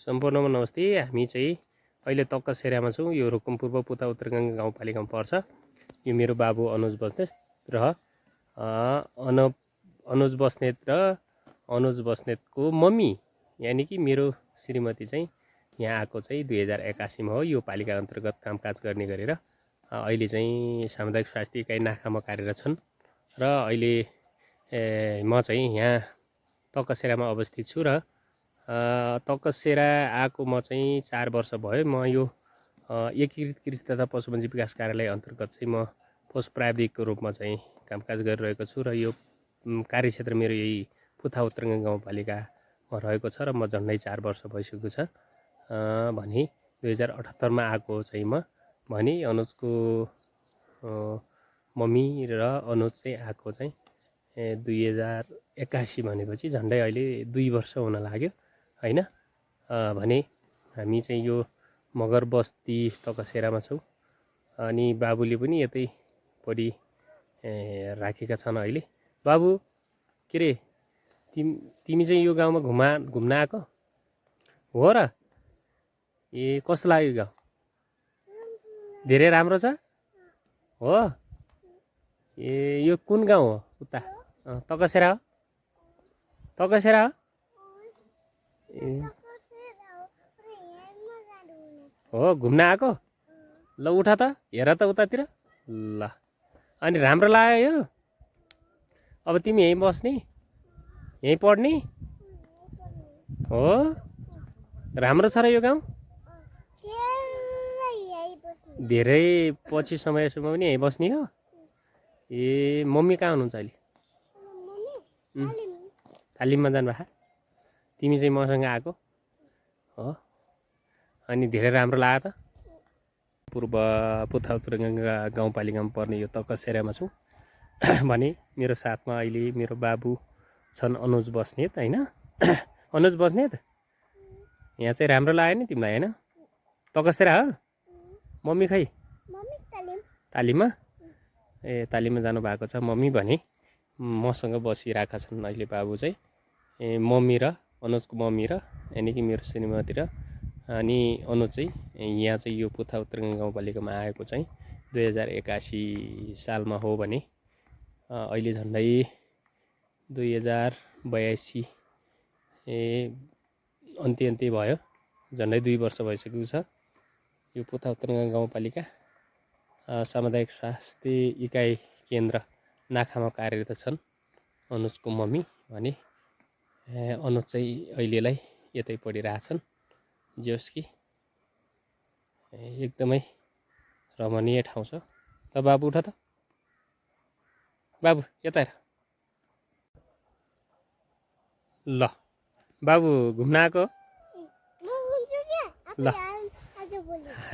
सम्पूर्णमा नमस्ते। हामी चाहिँ अहिले तकसेरामा छौँ। यो रुकुम पूर्व पुता उत्तरगङ्गा गाउँपालिकामा पर्छ। यो मेरो बाबु अनुज बस्नेत र अनुज बस्नेतको मम्मी यानि कि मेरो श्रीमती चाहिँ यहाँ आएको चाहिँ 2081 मा हो। यो पालिका अन्तर्गत कामकाज गर्ने गरेर अहिले चाहिँ सामुदायिक स्वास्थ्य इकाइ नाखामा कार्यरत छन् र अहिले म चाहिँ यहाँ तकसेरामा अवस्थित छु र तकसेरा आएको म चाहिँ 4 वर्ष भयो। म यो एकीकृत कृषि तथा पशुपन्छी विकास कार्यालय अन्तर्गत चाहिँ म पशु प्राविधिकको रूपमा चाहिँ कामकाज गरिरहेको छु र यो कार्यक्षेत्र मेरो यही पुथा उत्तरगङ्गा गाउँपालिकामा रहेको छ र म झन्डै 4 वर्ष भइसकेको छ। भने 2078 मा आएको चाहिँ म भने अनुजको मम्मी र अनुज चाहिँ आएको चाहिँ 2081 भनेपछि झन्डै अहिले 2 वर्ष हुन लाग्यो हैन। भने हामी चाहिँ यो मगर बस्ती तकसेरामा छौँ अनि बाबुले पनि यतै परि राखेका छन् अहिले। बाबु के रे तिमी चाहिँ यो गाउँमा घुम्न आएको हो र? ए कस्तो लाग्यो गाउँ? धेरै राम्रो छ हो? ए यो कुन गाउँ हो? उता तकसेरा हो? तकसेरा हो? ए हो घुम्न आएको? ल उठा त हेर त उतातिर। ल अनि राम्रो लाग्यो यो? अब तिमी यहीँ बस्ने, यहीँ पढ्ने हो? राम्रो छ र यो गाउँ? धेरै पछि समयसम्म पनि यहीँ बस्ने हो? ए मम्मी कहाँ हुनुहुन्छ अहिले? तालिममा जानुभएको? तिमी चाहिँ मसँग आएको हो? अनि धेरै राम्रो लाग्यो त? पूर्व पुथा उत्तरगङ्गा गाउँपालिकामा पर्ने यो तकसेरामा छु। भने मेरो साथमा अहिले मेरो बाबु छन् अनुज बस्नेत हैन। अनुज बस्नेत यहाँ चाहिँ राम्रो लाग्यो नि तिमीलाई हैन? तकसेरा हो? मम्मी खै? तालिममा? ए तालिममा जानुभएको छ मम्मी। भने मसँग बसिरहेका छन् अहिले बाबु चाहिँ। मम्मी र अनुजको मम्मी र यानि कि मेरो श्रीमती र अनि अनुज चाहिँ यहाँ चाहिँ यो पुथा उत्तरगङ्गा गाउँपालिकामा आएको चाहिँ 2081 सालमा हो। भने अहिले झन्डै 2082 अन्त्य भयो। झन्डै 2 वर्ष भइसकेको छ। यो पुथा उत्तरगङ्गा गाउँपालिका सामुदायिक स्वास्थ्य इकाइ केन्द्र नाखामा कार्यरत छन् अनुजको मम्मी। भने अनुज चाहिँ अहिलेलाई यतै पढिरहेछन्। जोस् कि एकदमै रमणीय ठाउँ छ। त बाबु उठ त, बाबु यता हेर। ल बाबु घुम्न आएको? ल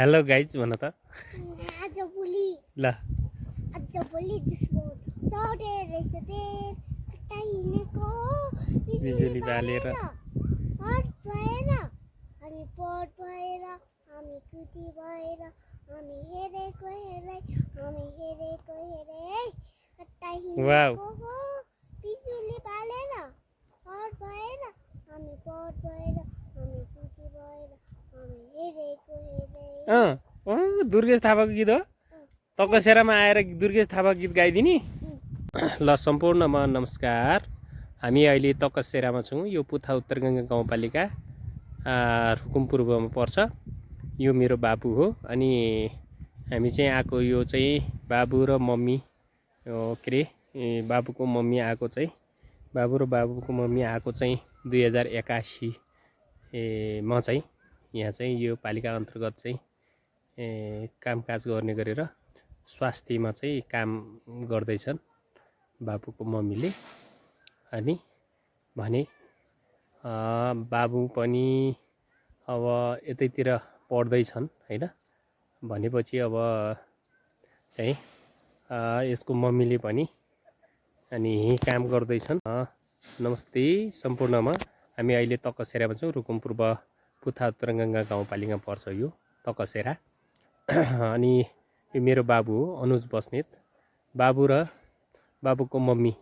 हेलो गाइज भन त। ल बिजुली बालेर वाउ दुर्गेश थापाको गीत हो? तकसेरामा आएर दुर्गेश थापाको गीत गाइदिने? ल सम्पूर्णमा नमस्कार। हामी अहिले तकसेरामा छौँ। यो पुथा उत्तरगङ्गा गाउँपालिका रुकुम पूर्वमा पर्छ। यो मेरो बाबु हो। अनि हामी चाहिँ आएको यो चाहिँ बाबु र मम्मी के अरे बाबुको मम्मी आएको चाहिँ बाबु र बाबुको मम्मी आएको चाहिँ 2081 म चाहिँ यहाँ चाहिँ यो पालिका अन्तर्गत चाहिँ कामकाज गर्ने गरेर स्वास्थ्यमा चाहिँ काम गर्दैछन् बाबुको मम्मीले। अनि भने बाबु पनि अब यतैतिर पढ्दैछन् हैन। भनेपछि अब चाहिँ यसको मम्मीले पनि अनि यहीँ काम गर्दैछन्। नमस्ते सम्पूर्णमा। हामी अहिले तकसेरामा छौँ। रुकुम पूर्व पुथा उत्तरगङ्गा गाउँपालिकामा पर्छ यो तकसेरा। अनि यो मेरो बाबु हो अनुज बस्नेत। बाबु र बाबुको मम्मी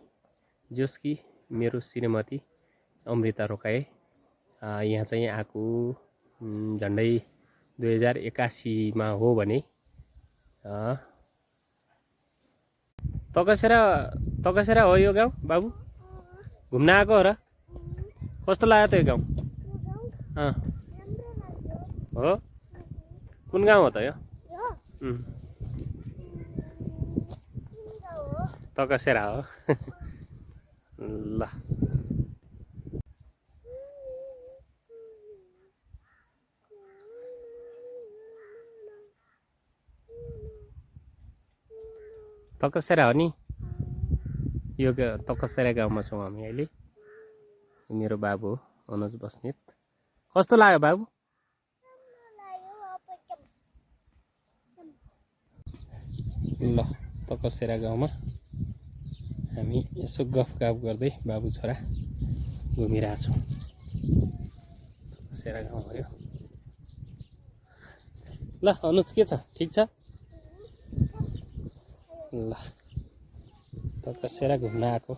जोस् कि मेरो श्रीमती अमृता रोकाए यहाँ चाहिँ आएको झन्डै 2081 मा हो भने तकसेरा हो यो गाउँ बाबु? घुम्न आएको हो र? कस्तो लाग्यो त यो गाउँ? हो? कुन गाउँ हो त यो? तकसेरा हो। ल तकसेरा हो नि यो तकसेरा गाउँमा छौँ हामी अहिले। मेरो बाबु हो अनुज बस्नेत। कस्तो लाग्यो बाबु? ल तकसेरा गाउँमा हामी यसो गफगाफ गर्दै बाबु छोरा घुमिरहेछौँ। तकसेरा गाउँ हो यो। ल अनुज के छ? ठिक छ? ल तकसेरा घुम्न आएको